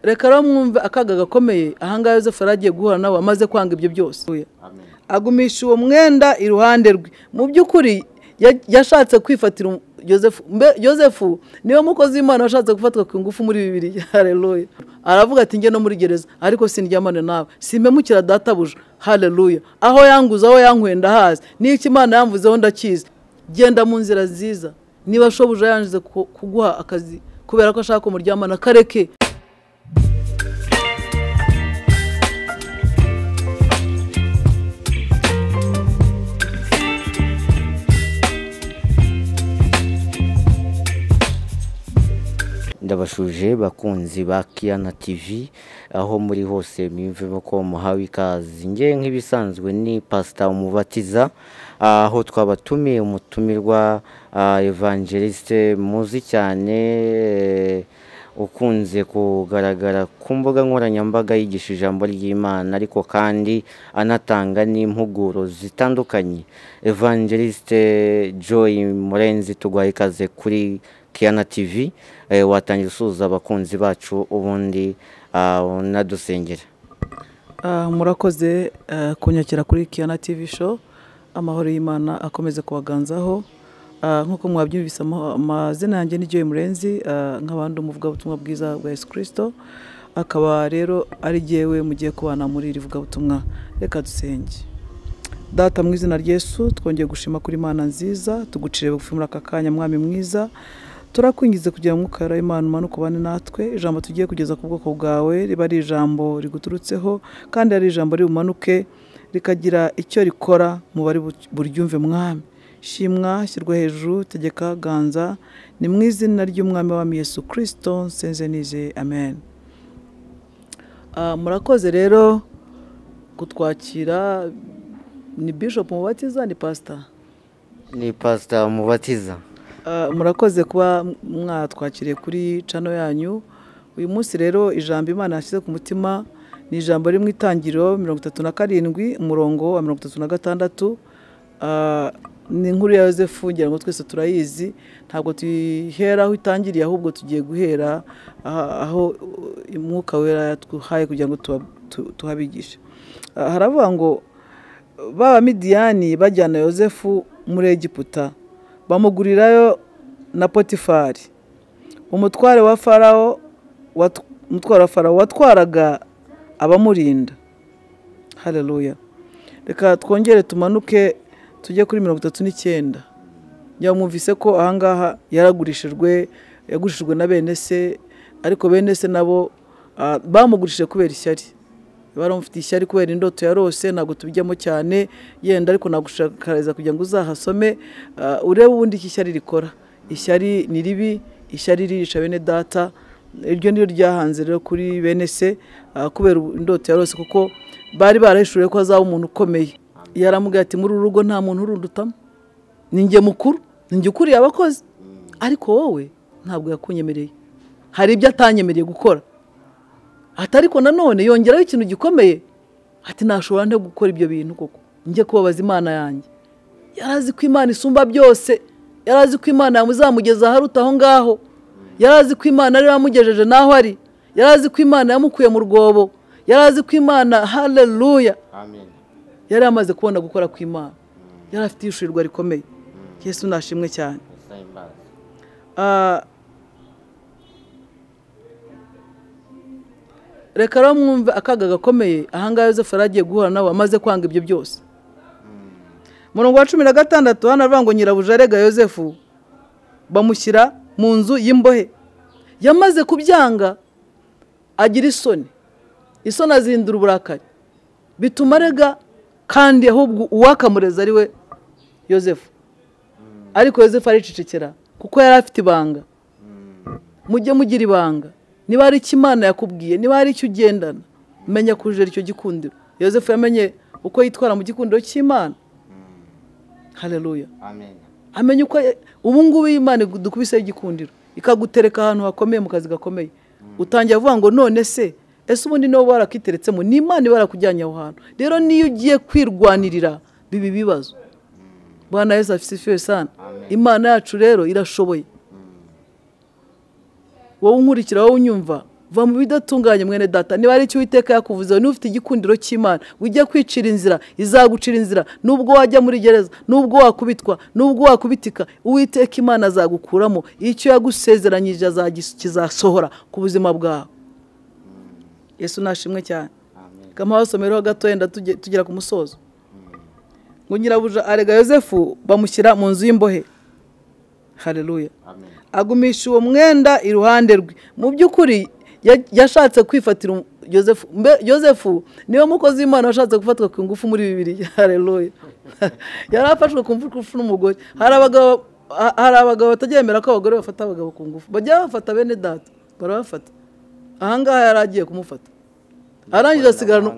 Reka rero mwumve akaga gakomeye ahangaha Yozefu yari agiye guhura nawe amaze kwanga ibyo byose. Agumisha uwo mwenda iruhande rwe. Mu by'ukuri yashatse kwifatira Yozefu. Yozefu niwe mukozi w'Imana washatse gufatwa ku ngufu muri Bibiliya. Haleluya. Aravuga ati nge no muri gereza ariko sindyamane nawe, simpemukira databuja. Haleluya. Aho yanguza, aho yankwenda hazi, n'icyo Imana yamvuzeho ndakizi. Genda mu nzira nziza. Niba shobuja yanze kuguha akazi kubera ko ashaka kumuryamana, kareke. Ndabashuje bakunzi ba Kiyana TV aho muri hose mwimve ko muhawe ikaze. Nge nk'ibisanzwe ni Pastor Umubatiza, aho twabatumiye umutumirwa Evangeliste muzi cyane, ukunze kugaragara ku mbuga nkoranyambaga yigisha ijambo ry'Imana ariko kandi anatanga n'impuguro zitandukanye. Evangeliste Joy Murenzi, tugwaye ikaze kuri Kiyana TV. Watangira usuhuza abakunzi bacu ubundi unadusengera. Murakoze kunyakira kuri Kiyana TV show. Amahoro y'Imana akomeze kubaganzaho. Nkuko mwabyumvise, amazina yanjye ni Joy Murenzi, nk'abandi umuvugabutumwa bwiza bwa Yesu Kristo, akaba rero ari jyewe mugiye kubana muri iri vugabutumwa. Reka dusenge. Data mu izina rya Yesu, twongeye gushima kuri Imana nziza, tugucire bugufi muri aka kanya mwami mwiza. Turakwingize kugira ngo Umwuka w'Imana umanuke ubane natwe. Ijambo tugiye kugeza ku bwoko bwawe riba ari ijambo riguturutseho, kandi ari ijambo ribumanuke rikagira icyo rikora mu bari buryumve mwami. Shimwa, shyirwa hejuru, tegeka, ganza, ni mu izina ry'Umwami wa Yesu Kristo nsenze nize, amen. Murakoze rero kutwakira. Ni Bishop Mubatiza, ni Pastor? Ni Pastor Mubatiza. Murakoze kuba mwatwakiriye kuri channel yanyu. Uyu munsi rero ijambo Imana yashyize ku mutima ni ijambo rimwe, Itangiriro 37 umurongo wa 36. Ni inkuru ya Yozefu, ngira ngo twese turayizi. Ntabwo tuhera aho itangiriye, ahubwo tugiye guhera aho Umwuka Wera yatwaye kugira ngo tuhabigishe. Haravuga ngo baba Midiyani bajyana Yozefu muri Egiputa, bamugurirayo na Potifari, umutware wa Farao, umutware wa Farao watwaraga abamurinda. Haleluya. Reka twongere tumanuke tujye kuri 39. Yamwumvise ko ahangaha yaragurishijwe, yagurishijwe na bene se, ariko bene se nabo bamugurishije kubera ishyari. Baramufite ishyari kubera indoto yarose. Ntabwo tubijyamo cyane yenda, ariko nagushakariza kugira ngo uzahasome urebe ubundi iki ishyari rikora. Ishyari ni ribi, ishyari ririsha bene data. Iryo niyo ryahanze rero kuri bene se kubera indoto yarose, kuko bari barahishuriye ko azaba umuntu ukomeye. Yaramubwiye ati muri uru rugo nta muntu urundutamo, ni njye mukuru, ni njye ukuriye abakozi, ariko wowe ntabwo yakunyemereye, hari ibyo atanyemereye gukora. Ati ariko nanone yongeraho ikintu gikomeye, ati nashobora nte gukora ibyo bintu koko njye kubabaza Imana yanjye. Yarazi ko Imana isumba byose, yarazi ko Imana yamuzamugeza aharuta aho ngaho, yarazi ko Imana ari yamugejeje naho ari, yarazi ko Imana yamukuye mu rwobo, yarazi ko Imana, haleluya, amen. Yari amaze kubona gukora kw'Imana, yari afite ishurirwa rikomeye. Yesu nashimwe cyane. Reka rero mwumve akaga gakomeye ahangaha Yozefu yari agiye guhura nawe amaze kwanga ibyo byose. Murongo wa 16 hano aravuga ngo nyirabuja arega Yozefu, bamushyira mu nzu y'imbohe. Yamaze kubyanga agira isoni, isoni azindura uburakari, bituma arega, kandi ahubwo uwakamureza ari we Yozefu. Ariko Yozefu aricecekera kuko yari afite ibanga. Mujye mugira ibanga. Niba ari icyo Imana yakubwiye, niba ari icyo ugendana, menya kujera icyo gikundiro. Yozefu yamenye uko yitwara mu gikundiro cy'Imana. Haleluya, amen. Amenye uko ubu ngubu Imana dukubise igikundiro ikagutereka ahantu hakomeye mu kazi gakomeye, utangiye avuga ngo none se ese ubundi nibo barakiteretsemo, ni Imana ibarakujyanye aho hantu. Rero niyo ugiye kwirwanirira bibi bibazo. Bwana Yesu asifiwe sana. Imana yacu rero irashoboye. Wowe unkurikira, wowe unyumva, Va mu bidatunganye mwene data. Niba ari icyo Uwiteka yakuvuzeho, niba ufite igikundiro cy'Imana, ujya kwicira inzira, izagucira inzira. Nubwo wajya muri gereza, nubwo wakubitwa, nubwo wakubitika, Uwiteka Imana azagukuramo. Icyo yagusezeranyije kizasohora ku buzima bwawe. Yesu nashimwe cyane. Kamabasomero gato yenda tugera ku musozo. Ngo nyirabuja arega Yosefu bamushyira mu nzu y'imbohe. Haleluya. Agumisha uwo mwenda iruhande rwe. Mu by'ukuri yashatse kwifatira Yosefu. Yosefu niwe mukozi w'Imana washatse gufatwa ku ngufu muri Bibiliya. Haleluya. Yarafashwe ku ngufu n'umugore. Hari abagabo batabyemera ko abagore bafata abagabo ku ngufu. Bajya bafata bene data, barabafata. Ahangaha yaragiye kumufata. Arangije asigarana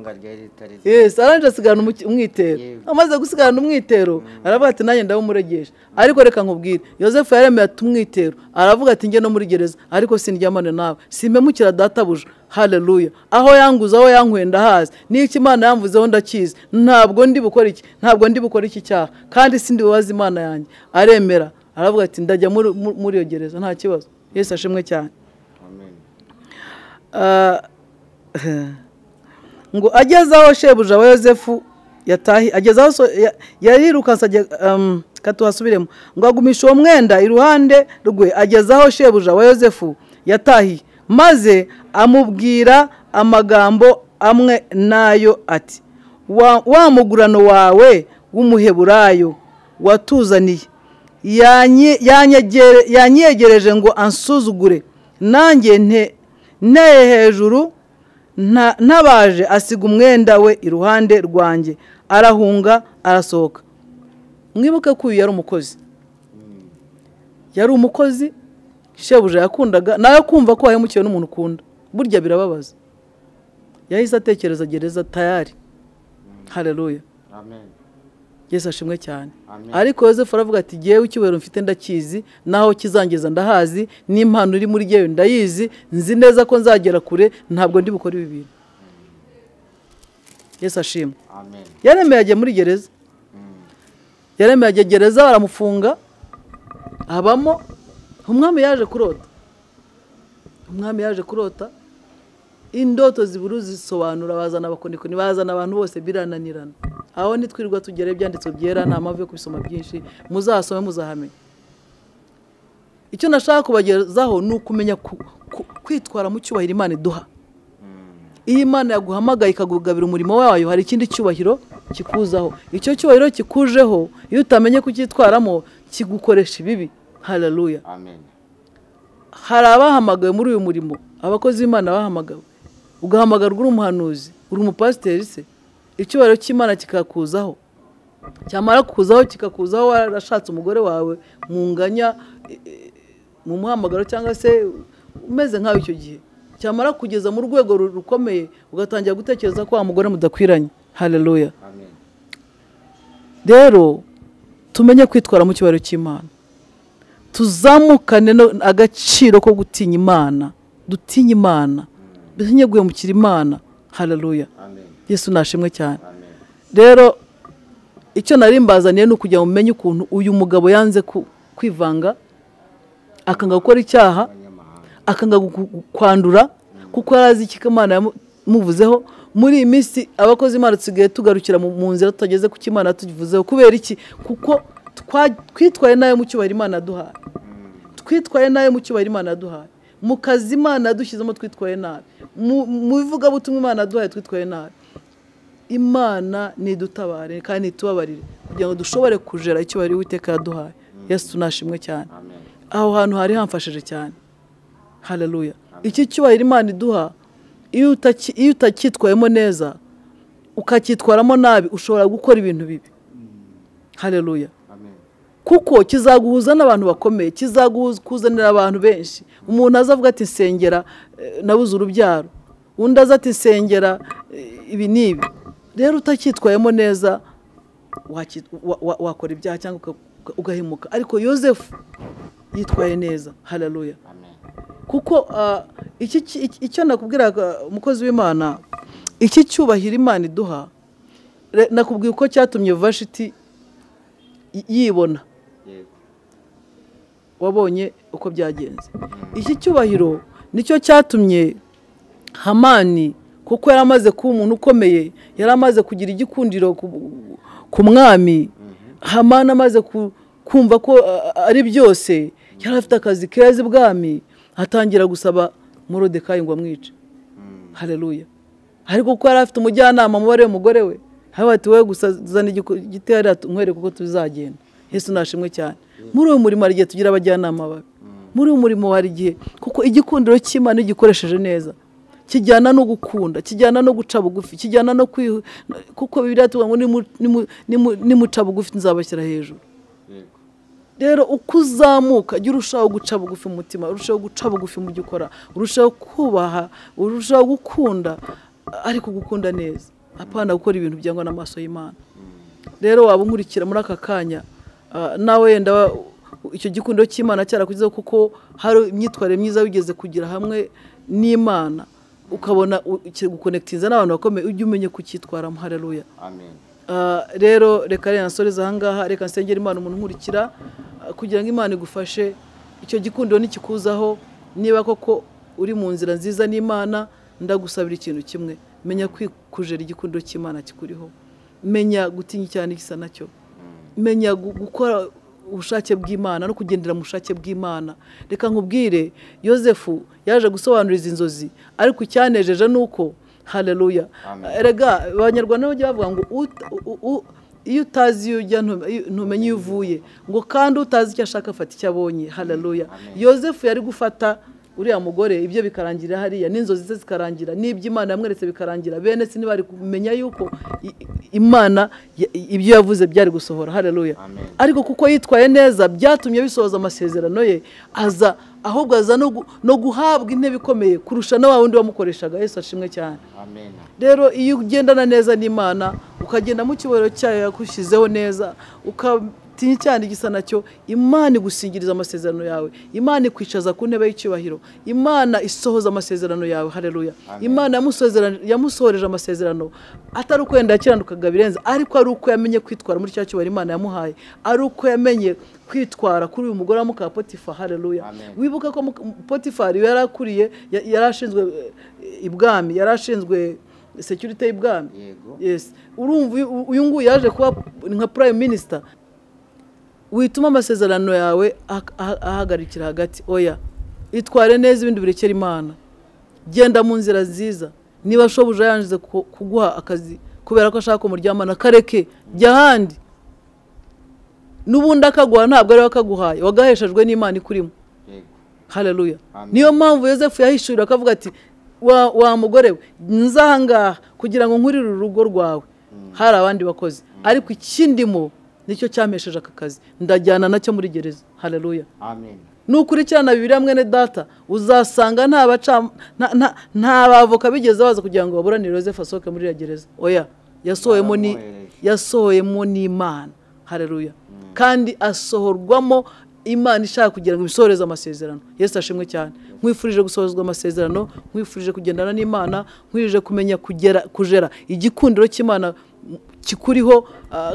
umwitero. Amaze gusigarana umwitero aravuga ati nanjye ndawumuregesha. Ariko reka nkubwire, Yosefu yaremeye ati umwitero, aravuga ati njye no muri gereza, ariko sindyamane nawe, simpemukira databuja. Haleluya. Aho yanguza, aho yankwenda hazi, n'icyo Imana yamvuzeho ndakizi. Ntabwo ndi bukora iki, ntabwo ndi bukora iki cyaha, kandi sindi bubaze Imana yanjye. Aremera aravuga ati ndajya muri iyo gereza nta kibazo. Yesu ashimwe cyane. Amen. Ngo ageze aho shebuja wa Yosefu yatahi, ageze aho yarirukansa katuhasubiremo. Ngo agumisha uwo mwenda iruhande rwe, ageze aho shebuja wa Yosefu yatahi, maze amubwira amagambo amwe nayo ati wa mugurano wawe w'umuheburayo watuzaniye yanyegereje ngo ansuzugure, nanjye nteye hejuru ntabaje, asiga umwenda we iruhande rwanjye, arahunga arasohoka. Mwibuke ko uyu yari umukozi, yari umukozi shebuja yakundaga, nawe kumva ko wahemukiwe n'umuntu ukunda burya birababaza. Yahise atekereza gereza tayari. Haleluya. Amen. Yesu ashimwe cyane. Ariko Yosefu aravuga ati jyewe icyubahiro mfite ndakizi, naho kizangeza ndahazi, n'impano iri muri jyewe ndayizi, nzi neza ko nzagera kure, ntabwo ndi bukore ibi bintu. Yesu ashimwe. Amen. Yaremeye ajya muri gereza. Yaremeye ajya gereza baramufunga, abamo. Umwami yaje kurota. Umwami yaje kurota indoto ziburu zisobanura, bazana abakonikoni, bazana abantu bose, birananirana. Aho nitwirirwa tugere ibyanditswe byera, nta mpamvu yo kubisoma byinshi, muzasome muzahamenye. Icyo nashaka kubagezaho ni ukumenya kwitwara mu cyubahiro Imana iduha. Iyo Imana yaguhamagaye ikagugabira umurimo wayo, hari ikindi cyubahiro kikuzaho. Icyo cyubahiro kikujeho, iyo utamenye kucyitwaramo kigukoresha ibibi. Haleluya. Amen. Hari abahamagawe muri uyu murimo, abakozi b'Imana bahamagawe. Ugahamagarwa uri umuhanuzi, uri umupasiteri se, icyubahiro cy'Imana kikakuzaho. Cyamara kukuzaho kikakuzaho warashatse umugore wawe munganya mu muhamagaro cyangwa se umeze nkawe icyo gihe. Cyamara kugeza mu rwego rukomeye ugatangira gutekereza ko wa mugore mudakwiranye. Haleluya. Amen. Rero tumenye kwitwara mu cyubahiro cy'Imana. Tuzamukane agaciro ko gutinya Imana, dutinye Imana, dutinye guhemukira Imana. Haleluya. Amen. Yesu nashimwe cyane. Amen. Rero icyo nari mbazaniye ni ukugira ngo mumenye ukuntu uyu mugabo yanze kwivanga, akanga gukora icyaha, akanga kwandura, kuko yarazi icyo Imana yamuvuzeho. Muri iyi minsi abakozi Imana tusigaye tugarukira mu nzira tutageze ku cyo Imana tuvuzeho. Kubera iki? Kuko twitwaye nayo mu cyubahiro Imana yaduhaye. Twitwaye nayo mu cyubahiro Imana yaduhaye. Mu kazi Imana yadushyizemo twitwaye nabi. Mu ivugabutumwa Imana yaduhaye twitwaye nabi. Imana nidutabare kandi nitubabarire kugira ngo dushobore kujera icyubahiro Uwiteka yaduhaye. Yesu nashimwe cyane. Aho hantu hari hamfashije cyane. Haleluya. Iki cyubahiro Imana iduha, iyo utacyitwayemo neza, ukacyitwaramo nabi, ushobora gukora ibintu bibi. Haleluya. Kuko kizaguhuza n'abantu bakomeye, kizakuzanira abantu benshi. Umuntu azavuga ati nsengera nabuze urubyaro, undi aza ati nsengera ibi n'ibi. Rero utacyitwayemo neza wakora ibyaha cyangwa ugahemuka. Ariko Yosefu yitwaye neza. Haleluya. Kuko icyo nakubwira umukozi w'Imana, iki cyubahiro Imana iduha, nakubwiye uko cyatumye Vashiti yibona. Wabonye uko byagenze. Iki cyubahiro nicyo cyatumye Hamani kuko yari amaze kuba umuntu ukomeye, yari amaze kugira igikundiro ku mwami. Hamani amaze kumva ko ari byose, yari afite akazi keza ibwami, atangira gusaba Moridekayi ngo amwice. Haleluya. Ariko kuko yari afite umujyanama mubare umugore we, ati wowe gusa zana igiti hariya nkwereke uko tuzagenda. Yesu nashimwe cyane. Muri uyu murimo hari igihe tugira abajyanama babi. Muri uyu murimo hari igihe kuko igikundiro cy'Imana igikoresheje neza kijyana no gukunda, kijyana no guca bugufi, kijyana no kuko Bibiliya tuvuga ngo nimuca bugufi nzabashyira hejuru. Rero uko uzamuka jya urushaho guca bugufi mu mutima, urushaho guca bugufi mu byo ukora, urushaho kubaha, urushaho gukunda, ariko gukunda neza, apana gukora ibintu byangwa n'amaso y'Imana. Rero waba unkurikira muri aka kanya, nawe yenda icyo gikundiro cy'Imana cyarakugezeho kuko hari imyitwarire myiza wigeze kugira hamwe n'Imana, ukabona gukonectinza n'abantu bakomeye, ujye umenye kucyitwaramo. Haleluya. Amen. Rero reka rero nsoreze aha ngaha, reka nsengere Imana umuntu nkurikira kugira ngo Imana igufashe icyo gikundiro nikikuzaho. Niba koko uri mu nzira nziza n'Imana, ndagusabira ikintu kimwe: menya kwikujera igikundiro cy'Imana kikuriho, menya gutinya cyane igisa nacyo, menya gukora ubushake bw'Imana no kugendera mu bushake bw'Imana. Reka nkubwire, Yosefu yaje gusobanura izi nzozi, ariko icyanejeje nuko, haleluya, erega abanyarwanda bajya bavuga ngo iyo utazi iyo ujya ntumenye iyo uvuye, ngo kandi utazi icyo ashaka afata icyo abonye. Haleluya. Yosefu yari gufata uriya mugore, ibyo bikarangira hariya, n'inzozi ze zikarangira, n'ibyo Imana yamweretse bikarangira, bene se ntibari kumenya yuko Imana ibyo yavuze byari gusohora. Haleluya. Ariko kuko yitwaye neza byatumye bisohoza amasezerano ye, aza ahubwo aza no guhabwa intebe ikomeye kurusha na wa wundi wamukoreshaga. Yesu ashimwe cyane. Amen. Rero iyo ugendana neza n'Imana, ukagenda mu cyubahiro cyayo yakushyizeho neza, ukatinya cyane igisa nacyo, Imana igusingiriza amasezerano yawe, Imana ikwicaza ku ntebe y'icyubahiro, Imana isohoza amasezerano yawe. Haleluya. Imana yamusohoreje amasezerano atari uko yenda yakiranukaga birenze, ariko ari uko yamenye kwitwara muri cya cyubahiro Imana yamuhaye, ari uko yamenye kwitwara kuri uyu mugore wa muka Potifa. Haleluya. Wibuka ko Potifari yarakuriye, yarashinzwe ibwami, yarashinzwe security y'ibwami. Yes. Urumva uyu nguyu yaje kuba nka prime minister. Wituma amasezerano yawe ahagarikira hagati. Oya, itware neza, ibindi birekera Imana. Genda mu nzira nziza. Niba shobuja yanze kuguha akazi kubera ko ashaka kumuryamana, kareke, jya ahandi. N'ubundi akaguha ntabwo ari we akaguhaye, wagaheshejwe n'Imana ikurimo. Haleluya. Niyo mpamvu Yosefu yahishurira akavuga ati wa mugore we, nza ngaha kugira ngo nkurire urugo rwawe, hari abandi bakozi, ariko ikindimo nicyo cyampesheje aka kazi, ndajyana nacyo muri gereza. Haleluya. Amen. Nukurikirana Bibiliya mwene data, uzasanga nta bavoka bigeze baza kugira ngo baburanire Yosefu asohoke muri gereza. Oya, yasohoyemo n'Imana. Haleluya. Kandi asohorwamo Imana ishaka kugira ngo ibisohoreze amasezerano. Yesu ashimwe cyane. Nkwifurije gusohozwa amasezerano, nkwifurije kugendana n'Imana, nkwifurije kumenya kujera igikundiro cy'Imana kikuriho,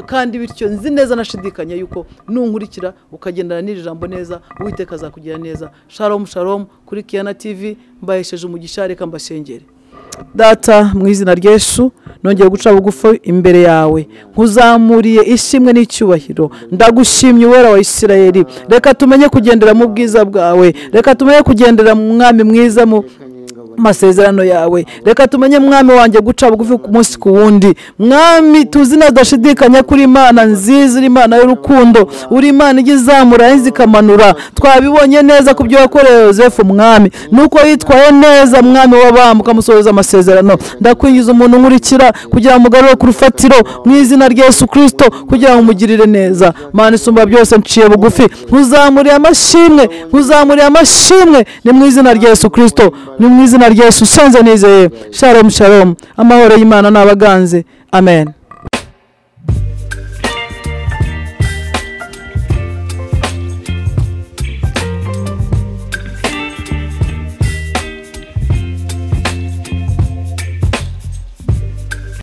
kandi bityo nzi neza nashidikanya yuko nunkurikira ukagendana n'iri jambo neza, Uwiteka azakugira neza. Shalom shalom kuri Kiyana TV, mbahesheje umugisha, reka mbasengere. Data, mu izina rya Yesu, nongeye guca bugufi imbere yawe, nkuzamuriye ishimwe n'icyubahiro. Ndagushimye Uwera wa Isirayeli. Reka tumenye kugendera mu bwiza bwawe, reka tumenye kugendera mu mwami mwiza mu amasezerano yawe, reka tumenye mwami wanjye guca bugufi ku munsi ku wundi. Mwami, tuzi nadashidikanya kuri Imana nziza, uri Imana y'urukundo, uri Imana igizamura izikamanura. Twabibonye neza ku byo wakoreye Yosefu mwami, nuko yitwaye neza mwami w'abamu, ukamusohoza amasezerano. Ndakwingiza umuntu nkurikira kugira ngo mugarure ku rufatiro mu izina rya Yesu Kristo, kugira ngo umugirire neza. Mana isumba byose, nciye bugufi, nkuzamuriye amashimwe, nkuzamuriye amashimwe, ni mu izina rya Yesu Kristo, ni mu izina rya Yesu senze nizeye. Shalom shalom. Amahoro y'Imana n'abaganze. Amen.